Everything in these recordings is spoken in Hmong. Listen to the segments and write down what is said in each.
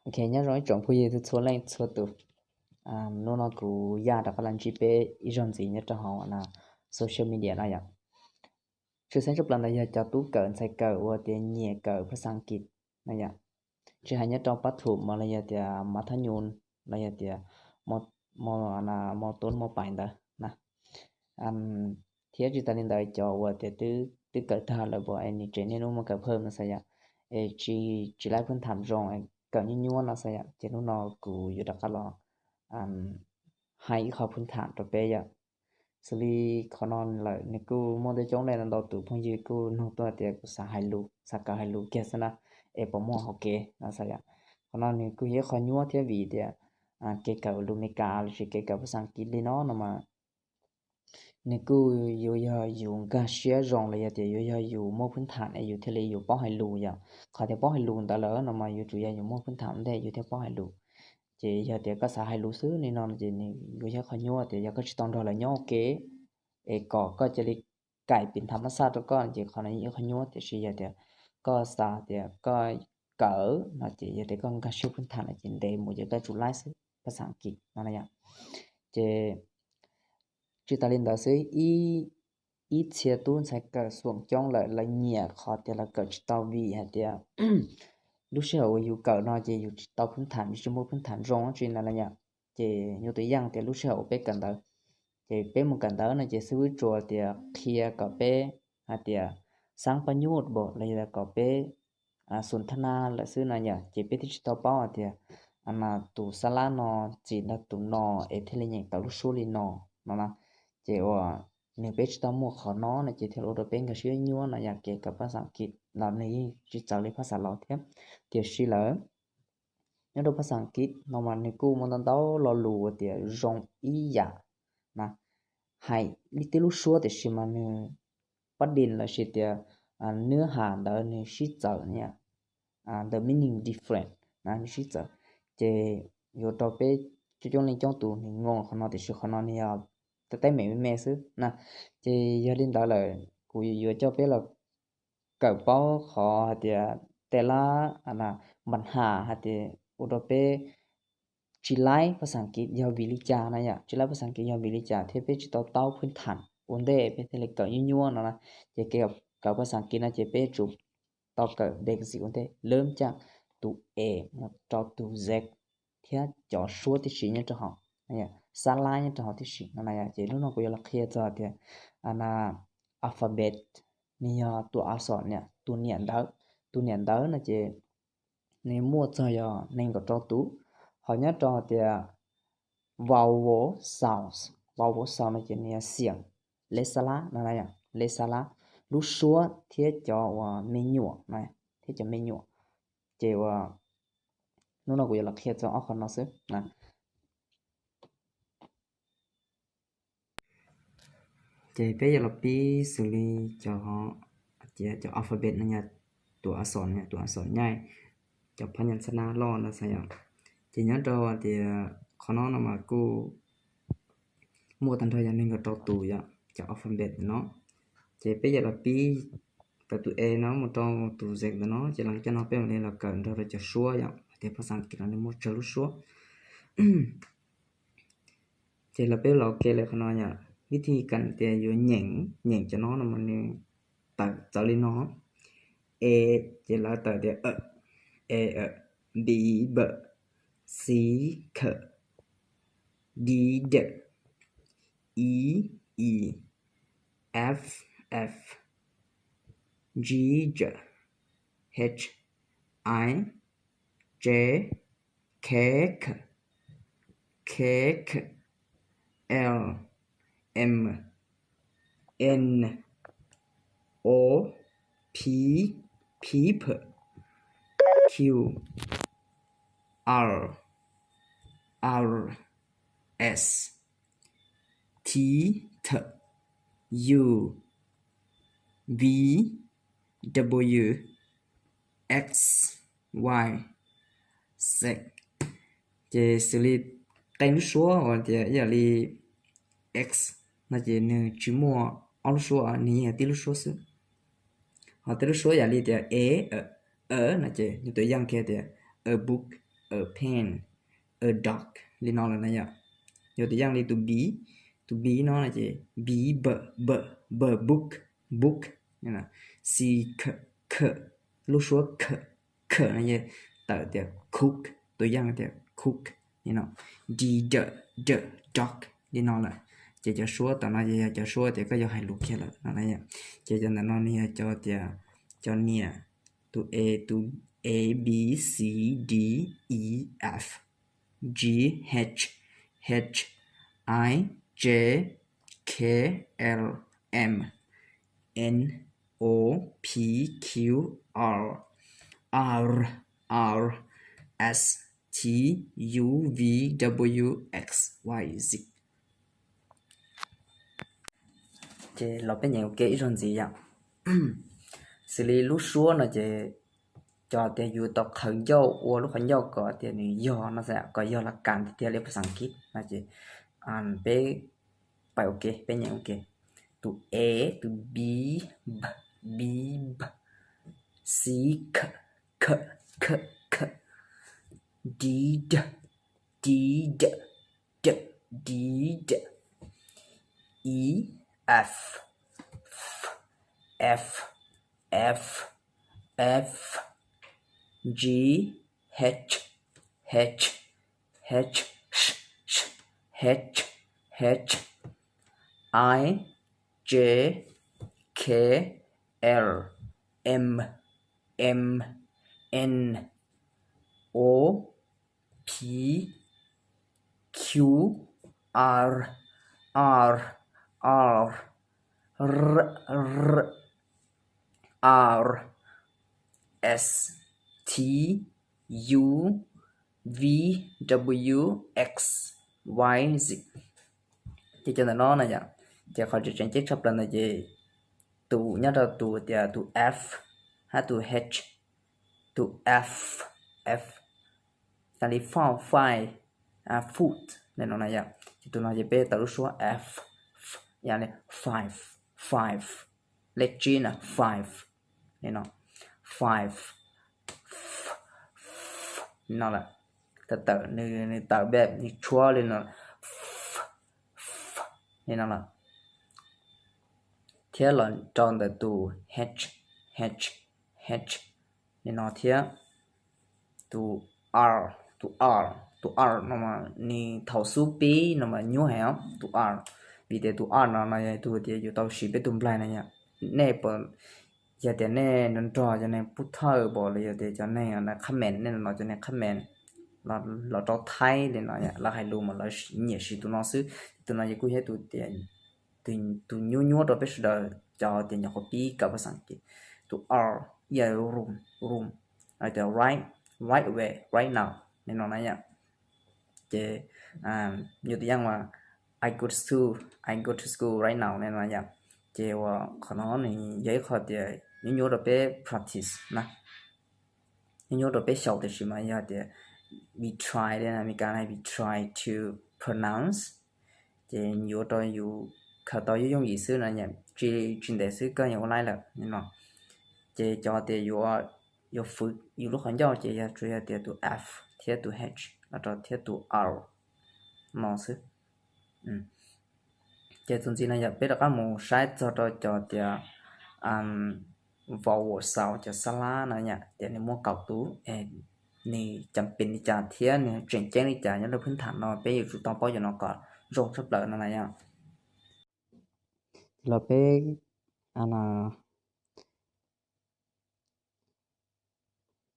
Ok, nyob zoo ib tsoom phooj ywg txhua leej txhua tus. Hnub no kuv Yaj rov qab los ntsib peb ib zaug ntxiv nyob rau hauv social media no yom. Tshwj xeeb tshaj plaws ntawd yog cov tub kawm ntxhais kawm uas tias nyiam kawm phaj xaj As kiv no yom. Tsis hais nyob rau pab thum mos los yog tias mab thab nyum los yog tias mos tub mos pais ntawd na. Thiab tsis tas li ntawd cov uas tias twb kawm tag lawm npaum es nws tseem niaj hnub mus kawm phaj no xav yom, es tsis tsis laib phwb tham zoo, kawm nyuaj nyuaj no xav yom, ces hnub no kuv yuav rov qab los hais ib qho phwb tham rau peb yom. Xws li qhov no lawm nws kuj muaj ntau coob leej ntau tus phooj ywg kuj nug tuaj tias kuv xav hais lus, xav kawm hais lus kiag xwb na, es puas muaj hauv kev no xav yom. Qhov no nws kuj yog ib qho nyuaj thiab vim tias kev kawm lus Meskas lossis kev kawm phaj xaj As kiv li no no mas nws kuj yuav yog yus nkag siab zoo los yog tias yuav yog yus muaj phwb tham es yus thiaj li yus paub hais lus yom. Qhov tias paub hais lus ntawd lawm no mas yuav tsum yog yus muaj phwb tham ua ntej yus thiaj paub hais lus. Ces yog tias koj xav hais lus xwb li no ces nws yuav yog qhov nyuaj tias yog koj tsis tau nrog lawv nyob ua ke es kom koj cia li kaim pim tham mab xaj rau koj ces qhov no yog ib qho nyuaj. Tiam sis yog tias koj xav tias koj kawm no ces yog tias koj nkag siab phwb tham no ces ntev mus ces koj tsuas laib xwb phaj xaj As kiv no yom. Ces tsis tas li ntawd xwb, ib txhia tub ntxhais kawm xuam coob lawm lawv nyiam qhov tias lawv kawm tsis tau vim hais tias lub sij hawm uas yus kawm no ces yus tsis tau phwb tham, yus tsis muaj phwb tham zoo tsi no yom. Ces yus tus yaj tias lub sij hawm uas peb kawm ntawv, ces peb mus kawm ntawv no ces xib fwb tsuas tias qhia kom peb hais tias xab paj nyuj npaum los yog kom peb xus thab nab lawm xwb no yom, ces peb thiaj tsis tau paub hais tias tus xab lab no txim nrog tus no es thiaj li nyeem tau lub suab li no no na. Ces uas nws peb tsis tau muaj qhov no no ces thiaj ua rau peb nkag siab nyuaj no yom. Kev kawm phaj xaj As kiv los nws yeej tsis txawv li phaj xaj Laus thiab. Tiam sis lawm nyob rau phaj xaj As kiv no mas nws kuj muaj ntau ntau lo lus tias zoo ib yam na, hais li tib lub suab tiam sis mas nws pab din lossis tias nws hais ntawd nws sib txawv, the meaning different na, nws sib txawv. Ces yuav rau peb coob coob leej coob tus nws ngoo qhov no tiam sis qhov no nws yog tej teeb meem me me xwb na. Ces yog li ntawd lawm kuv yuav coj peb los kawm paub qhov hais tias tej lab npam has hais tias ua rau peb tsis laib phaj xaj As kiv yog vim li cas na yom, tsis laib phaj xaj As kiv yog vim li cas thiab peb tsis tau taub phwb tham ua ntej peb thiaj li kawm nyuaj nyuaj no na. Ces kev kawm phaj xaj As kiv no ces peb yuav tsum tau kawm basic ua ntej, lawv caj tus A mus rau tus Z thiab cov suab tib si nyob rau hauv, xab lab nyob rau hauv tib si no na. Ces hnub no kuv yuav los qhia txog tias alphabet, nws yog tus a xom niam, tus niam ntawv. Tus niam ntawv no ces nws muaj txog yog nees nkaum rau tus. Ho nyob rau tias vowel sounds, vowel sound no ces nws yog xiam leb xab lab no, leb xab lab, lub suab thiab cov uas me nyuam, thiab cov me nyuam. Ces uas hnub no kuv yuav los qhia txog ob qho no xwb. Ces peb yuav los pib xws li cov, cov alphabet no yog tus a xom, tus a xom nyaij, cov phab nyas xab nab loj no xav yom. Ces nyob rau tias qhov no no mas kuj muaj tag nrho yog nees nkaum rau tus yom, cov alphabet no. Ces peb yuav los pib tawm tus A no mus rau tus Z ntawm no, ces los cov no peb mam li los kawm nrog rau cov suab yom, tias phaj xaj As kiv no nws muaj tsawg lub suab. Ces los peb los ke li qhov no yom, vib thij kam tias yuav nyeem, nyeem cov no no mas nws tawm txawv li no. E, ces lawv tawm tias e, e, b, b, c, k, d, d, e, e, f, f, g, g, h, i, j, k, k, k, l, m, n, o, p, p, p, q, r, r, s, t, t, u, v, w, x, y, z. Ces xws li qee lub suab uas tias ib yam li x no ces nws tsis muaj ob lub suab, nws yeej yog tib lub suab xwb. Ho tej lub suab yam li tias e, e no ces nws tus yaj kiag tias a book, a pen, a dog li no lawm na yom. Yog tus yeej li tus B, tus B no no ces B, B, B, B, book, book, C, K, K, lub suab K, K no ces tawm tias cook, tus yeej tias cook li no. D, D, D, dog li no lawm. Ces cov suab tom no ces yog cov suab tias koj yuav hais lus kiag lawm no na yom. Ces cov ntawm no nws yog cov tias cov niam, tus A, tus A, B, C, D, E, F, G, H, H, I, J, K, L, M, N, O, P, Q, R, R, R, S, T, U, V, W, X, Y, Z. Ces los peb nyeem ua ke ib zaug ntxiv yom. Xws li lub suab no ces cov tias yus tau qhwv ncauj ua lub qhov ncauj kom tias nws yog no, kom yog las kas tiag tiag li phas xas kiv no ces peb pais ua ke, peb nyeem ua ke. Tus A, tus B, B, B, B, C, K, K, K, K, D, D, D, D, D, D, D, E, F, F, F, F, F, G, H, H, H, H, H, H, I, J, K, L, M, M, N, O, P, Q, R, R, R, R, R, R, S, T, U, V, W, X, Y, Z. Ces cov ntawm no na yom, ces qhov tseem ceeb tshaj plaws ntawd ces tus nyob rau tus tias tus F, hab tus H, tus F, F, yog li four, five, foot li no na yom. Ces tus no ces peb tawm lub suab F, yog li five, five, lej tsib na, five li no, five, no lawm. Tawm tawm nws, nws tawm peb nws tshuab li no, li no lawm. Thiab los rau ntawm tus H, H, H li no thiab. Tus R, tus R, tus R no mas nws thaum xub pib no mas nyuaj heev os, tus R, vim tias tus R no no yog tus tias yus tau siv peb tus nplaig no yom. Nej puas, yog tias nej nrog nrog cov neeg pub thawj pom los yog tias cov neeg qhab mees, nej los cov neeg qhab mees los rau Thaib li no, lawv hais lus mas lawv nyiam siv tus no xwb. Tus no ces kuj yog tus tias tus nyuaj nyuaj rau peb sawv daws cov tias nyuam qhuav pib kawm phas xas kiv. Tus R, yog room, room, tias right, right away, right now li no na yom. Ces yus tus yeej mas I go to school, I go to school right now li no yom. Ces uas qhov no nws yog ib qho tias nyuaj nyuaj rau peb practice na, nyuaj nyuaj rau peb xyaum tiam sis mas yog tias we try li na, Meskas hais we try to pronounce, ces yuav rau yus khaws tau yooj yooj yim xwb no, tsis, tsis ntev xwb koj yuav ua laib lawm no. Ces cov tias yuav, yuav fwv yus lub qhov ncauj ces yog tsuas yog tias tus F thiab tus H los rau thiab tus R no xwb. Ces txuas ntxiv no yog peb rov qab mus saib txog rau cov tias vowel sound, cov xab lab no yom, tias nws muaj kaum tus, nws cam pes li cas thiab nws tseem ceeb li cas nyob rau phwb tham no peb yuav tsum tau paub cov no kom zoo tshaj plaws no na yom. Los peb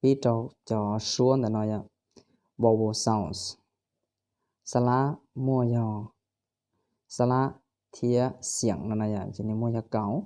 pib rau cov suab ntawm no yom, vowel sounds, xab lab muaj yog xab lab thiab xiam no na yom, ces nws muaj yog kaum.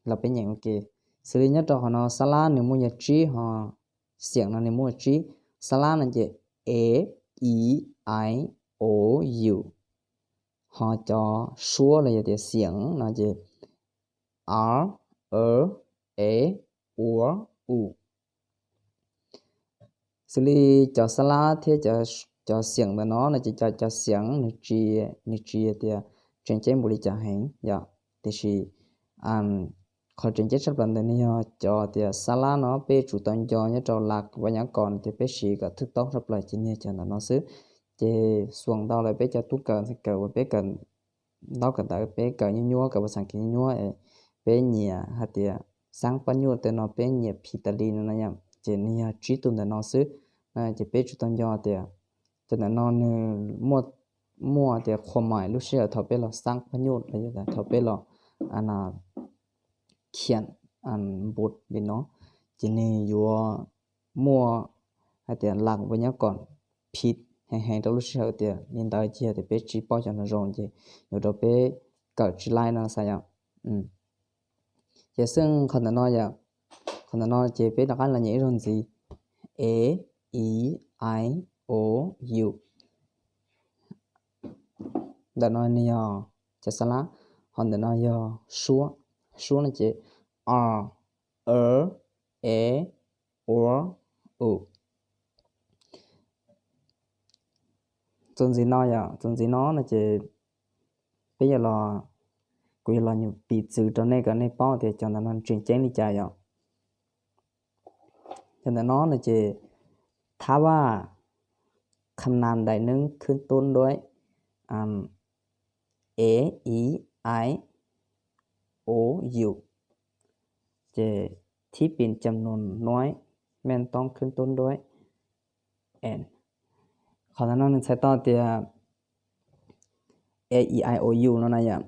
Los peb nyeem ua ke. Xws li nyob rau qhov no xab lab nws muaj yog tsib, ho xiam no nws muaj tsib. Xab lab no ces e, i, i, o, u. Ho cov suab los yog tias xiam no ces r, e, e, ua, u. Xws li cov xab lab thiab cov xiam ntawm no no ces cov, cov xiam nws tsis, nws tsis tias tseem ceeb npaum li cas heev yom, tiam sis Qhov tseem ceeb tshaj plaws ntawm nws yog cov tias xab lab no peb yuav tsum tau nco nyob rau lam vaj nyab kom tias peb siv kom thwj toob tshaj plaws ces nws yog cov ntawm no xwb. Ces xuas ntau lawm peb cov tub kawm ntxhais kawm uas peb kawm ntaub kawm ntawv peb kawm nyuaj nyuaj kawm pas xas kiv nyuaj nyuaj es peb nyiam hais tias xab paj nyuj tej no peb nyiam phis tas li no na yom, ces nws yog tsib tug ntawm no xwb. Ces peb tsum tau nco tias cov ntawm no nws muaj tias qhua mais lub sij hawm thaum peb los xab paj nyuj los yog thaum peb los khiam npus li no, ces nws yuav muaj hais tias lam vaj nyab kom phis heev heev rau lub sij hawm tias li ntawd ces yog tias peb tsis paub cov no zoo ces yuav rau peb kawm tsis laib no xav yom. Ces xwb qhov ntawm no yom, qhov ntawm no ces peb rov qab los nyeem ib zaug ntxiv: a, e, i, o, u. Ntawm no nws yog cov xab lab, ho ntawm no yog suab. Suab no ces a, e, o, u. Txuas ntxiv no yom, txuas ntxiv no no ces peb yuav los, kuv yuav los nyuam piv txwv rau nej kom nej paub tias cov ntawm no tseem ceeb li cas yom. Cov ntawm no no ces thab vaj kham nam daim neeb khwb tub nruab a, i, i, o, u, ces thib pin cam nuas nuaib meej toob khwb tub nruab n. Qhov ntawm no nws txhais tau tias a, i, i, o, u no na yom,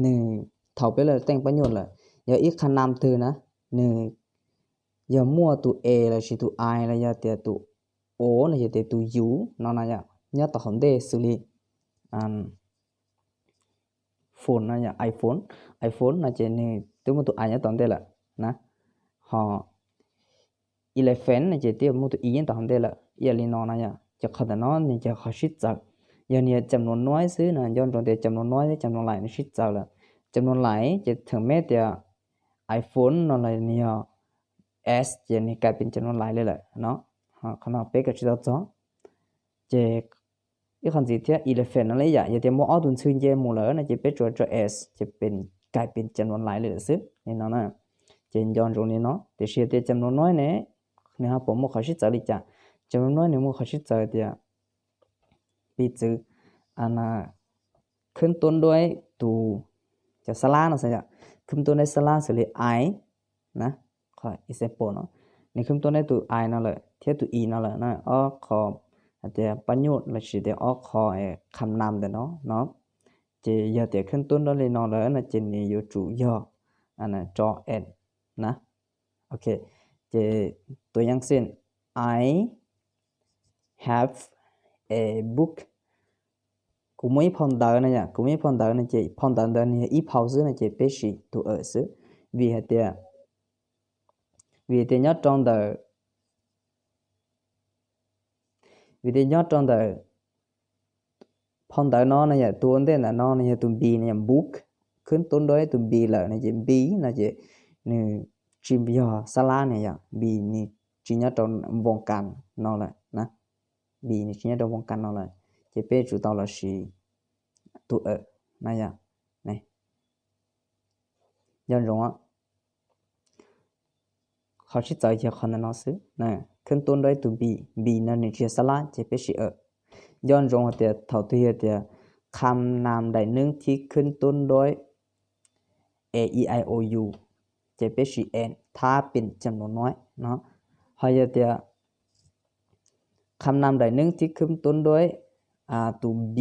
nws thaum peb lawv teej paj nyuj lawm yog ib kham nam twg na, nws yog muaj tus a los sis tus i los yog tias tus o no yog tias tus u no na yom, nyob tom hauv ntej xws li phone no yom, iPhone, iPhone no ces nws twb muaj tus i nyob tom ntej lawm na. Ho elephant no ces twb muaj tus i nyob tom hauv ntej lawm ib yam li no na yom. Ces qhov ntawm no nws yog qhov sib txawv, yog nws yog cam nuas nuaib xwb no nco ntsoov tias cam nuas nuaib thiab cam nuas laim nws sib txawv lawm. Cam nuas laim ces thaum meb tias iPhone no los nws yog s ces nws kais pes cam nuas laim li lawm no. Qhov no peb kawm tsis tau txog. Ces ib qho ntxiv thiab, elephant no los ib yam, yog tias muaj ob tug ntxhw nce mus lawm no ces peb tsuas tso s ces pes, kais pes cam nuas laim li lawm xwb li no na. Ces nco ntsoov li no, tiam sis yog tias cam nuas nuaib ne, nws ho puas muaj qhov sib txawv li cas? Cam nuas nuaib nws muaj qhov sib txawv tias piv txwv khwb tub nruab tus, cov xab lab no xwb yom, khwb tub nruab xab lab xws li i na, qhov example no, nws khwb tub nruab tus i no lawm thiab tus i no lawm na, ob qho hais tias paj nyuj los sis tias ob qho kham nam ntawm no no, ces yog tias khwb tub nruab li no lawm no ces nws yuav tsum yog tso n na. Ok, ces tus yam xws I have a book, kuv muaj ib phau ntawv no yom, kuv muaj ib phau ntawv no ces phau ntawv ntawd nws yog ib phau xwb no ces peb siv tus a xwb, vim hais tias, vim tias nyob rau ntawm, vim tias nyob rau ntawm phau ntawv no no yom, tus ua ntej ntawm no nws yog tus B no yom, book, khwb tub nruab tus B lawm no ces B no ces nws tsis yog xab lab ne yom, B nws tsis nyob rau npoo kas no lawm na, B nws tsis nyob rau npoo kas no lawm, ces peb tsum tau los siv tus a na yom. Nco ntsoov, qhov sib txawv yog qhov ntawm no xwb, khwb tub nruab tus B, B no nws tsis yog xab lab ces peb siv a. Nco ntsoov hais tias thaum twg yog tias kham nam daim neeb thib khwb tub nruab a, e, i, o, u, ces peb siv n, thab pes cam nuas nuaib no. Ho yog tias kham nam daim neeb thib khwb tub nruab tus B,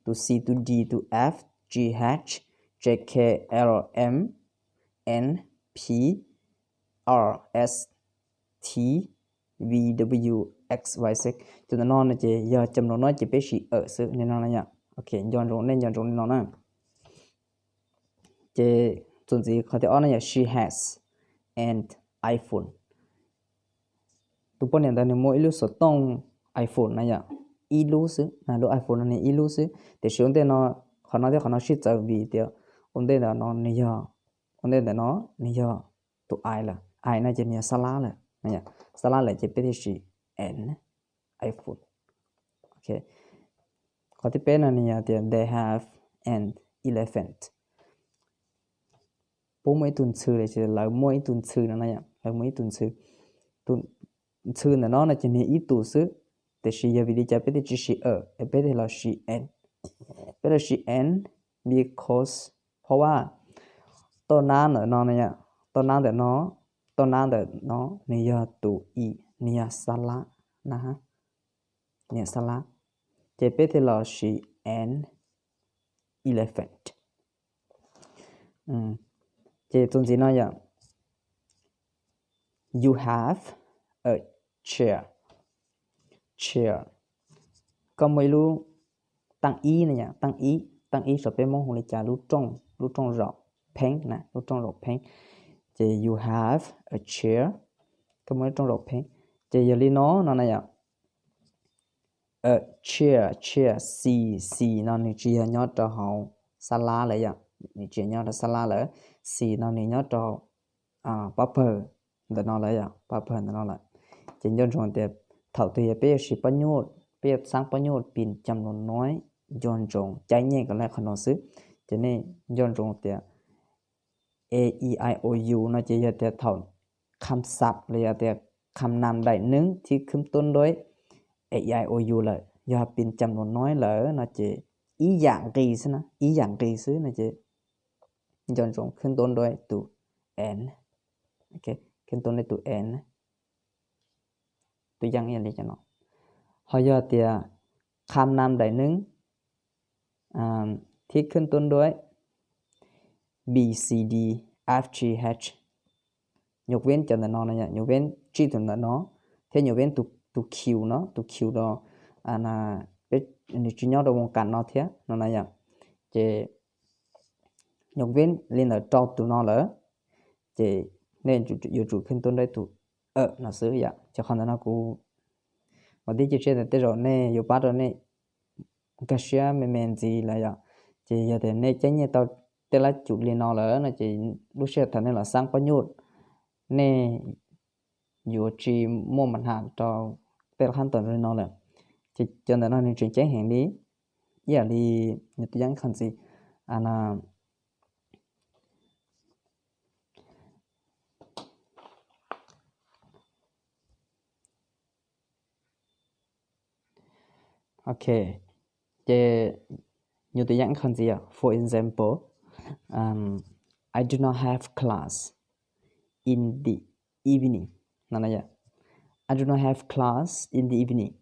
tus C, tus D, tus F, G, H, J, K, L, M, N, P, R, S, T, V, W, X, Y, Z, cov ntawm no no ces yog cam nuas nuaib ces peb siv a xwb li no na yom. Ok, nco ntsoov, nej nco ntsoov li no na. Ces txuas ntxiv qhov thib ob no yog she has an iPhone. Tus poj niam ntawd nws muaj ib lub xov tooj iPhone na yom, ib lub xwb, lub iPhone no nws ib lub xwb, tiam sis ua ntej no, qhov no thiab qhov no sib txawv vim tias ua ntej ntawm no nws yog, ua ntej ntawm no nws yog tus I lawm, I no ces nws yog xab lab lawm, xab lab lawm ces peb thiaj siv an iPhone. Qhov thib peb no nws yog tias they have an elephant. puab muaj ib tug ntxhw los sis lawv muaj ib tug ntxhw no na yom, lawv muaj ib tug ntxhw. Tus ntxhw ntawm no no ces nws ib tus xwb, tiam sis yog vim li cas peb thiaj tsis siv a, es peb thiaj los siv an? Peb los siv an because,เพราะว่า ต้นน้ำ ntawm no, ต้นน้ำ ntawm no, ต้นน้ำ ntawm no nws yog tus i, nws yog xab lab na, nws yog xab lab, ces peb thiaj los siv an elephant. Ces txuas ntxiv no yom, you have a chair, chair, koj muaj ib lub taaj ib no yom, taaj ib, taaj ib saum peb Hmoob hu li cas, lub rooj, lub rooj zaum pheeb na, lub rooj zaum pheeb. Ces you have a chair, koj muaj lub rooj zaum pheeb. Ces yog li no no na yom, a chair, chair, seat, seat no nws tsis yog nyob rau hauv xab lab lawm yom, nws tsis yog nyob rau xab lab lawm. Seat no nws nyob rau pab pawg ntawm no lawm yom, pab pawg ntawm no lawm. Ces nco ntsoov tias thaum twg yog peb yuav siv pob nyuj, peb yuav xaab pob nyuj pis cam lus nuaib, nco ntsoov caij nyiaj kom laj qhov no xwb. Ces nej nco ntsoov tias a, e, i, o, u no ces yog tias thaum kham xab los yog tias kham nam daim neeb thib khwb tuab nruab a, e, i, o, u lawm, yog pis cam lus nuaib lawm no ces ib yam nqi xwb na, ib yam nqi xwb no ces nco ntsoov khwb tuab nruab tus an, khwb tuab nruab tus an, tus yeej ib yam li cov no. Ho yog tias kham nam daim neeb thib khwb tuab nruab b, c, d, f, g, h, nyuj veb cov ntawm no no yom, nyuj veb tsib tus ntawm no thiab nyuj veb tus q no, tus q no peb, nws tsis nyob rau voos kas no thiab no na yom. Ces nyuj veb li ntawm rau tus no lawm, ces nej yuav tsum khwb tuab nruab tus a no xwb yom. Ces qhov ntawm no kuv ua tib cia siab tias tej zaum nej yuav pab rau nej nkag siab me me ntxiv lawm yom. Ces yog tias nej caij nyiaj tau tej lab cum li no lawm no ces lub sij hawm thaum nej los xaab pob nyuj, nej yuav tsis muaj maj nam rau tej lab qhab toom li no lawm. Ces cov ntawm no nws tseem ceeb heev li, ib yam li nws tus yeej ib qho ntxiv. Ok, ces nws tus yeej ib qho ntxiv, for example, I do not have class in the evening no na yom. I do not have class in the evening.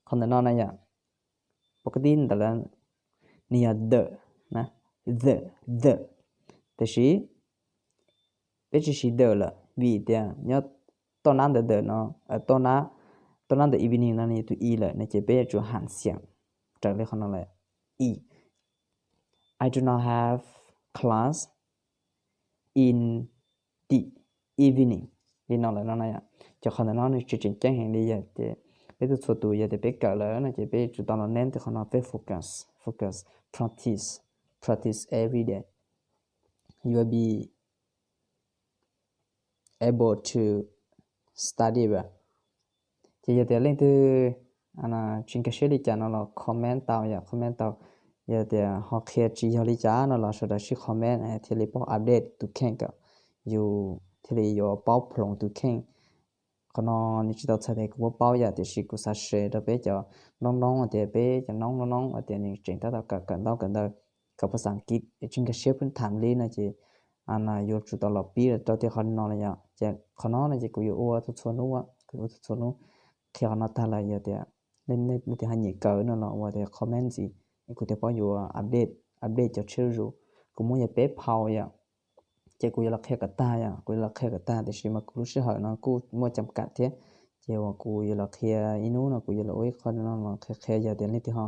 Qhov ntawm no na yom, pov ka tib ntawm lawm nws yog the, the, the, tiam sis peb tsis siv the lawm vim tias nyob toj nab ntawm the no, toj nab ntawm evening no nws yog tus i lawm no ces peb yuav tsum ham xiam raws li qhov no lawm, i, I do not have class in the evening li no lawm no na yom. Ces qhov ntawm no nws tseem ceeb heev li yom. Ces peb txhua txhua tus yog tias peb kawm lawm no ces peb yuav tsum tau los neb tej qhov no, peb focus, focus, practice, practice every day, you will be able to study well. Ces yog tias leej twg tsis nkag siab li cas no los comment tau yom, comment tau. Yog tias ho qhia tsis yog li cas no los sawv daws sib comment thiaj li paub update tus kheej kom yus thiaj li yuav paub ploov tus kheej. Qhov no nws tsis tau txhais tias kuv paub paub yom, tiam sis kuv xav share rau peb cov noob noob tias peb cov noob noob noob tias nws tseem tab tom kawm kawm ntaub kawm ntawv, kawm phas xas kiv tsis nkag siab phwb tham li no ces yuav tsum tau los pib rau tej qhov no no yom. Ces qhov no no ces kuv yuav ua txhua txhua hnub, kuv ua txhua txhua hnub. Qhia qhov no tag lawm yog tias nej tias ho nyiam kawm no los ua tias comment ntxiv, kuv thiaj paub yuav update, update cov tshiab zuj zus. Kuv muaj yog peb phau yom, ces kuv yuav los qhia kom tag yom, kuv yuav los qhia kom tag tiam sis mas kuv lub sij hawm no kuj muaj cam kam thiab, ces uas kuv yuav los qhia ib hnub no kuv yuav los ua ib qho no los qhia qhia, yog tias leej twg ho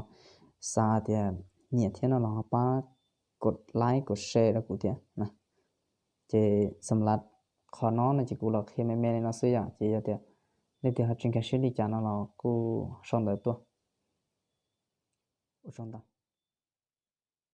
xav tias nyiam thiab no los ho pab kom like kom share rau kuv thiab na. Ces xam lav qhov no no ces kuv los qhia me me li no xwb yom, ces yog tias leej twg ho tsis nkag siab li cas no los kuj sau ntawv tuaj. Ua tsaug ntau.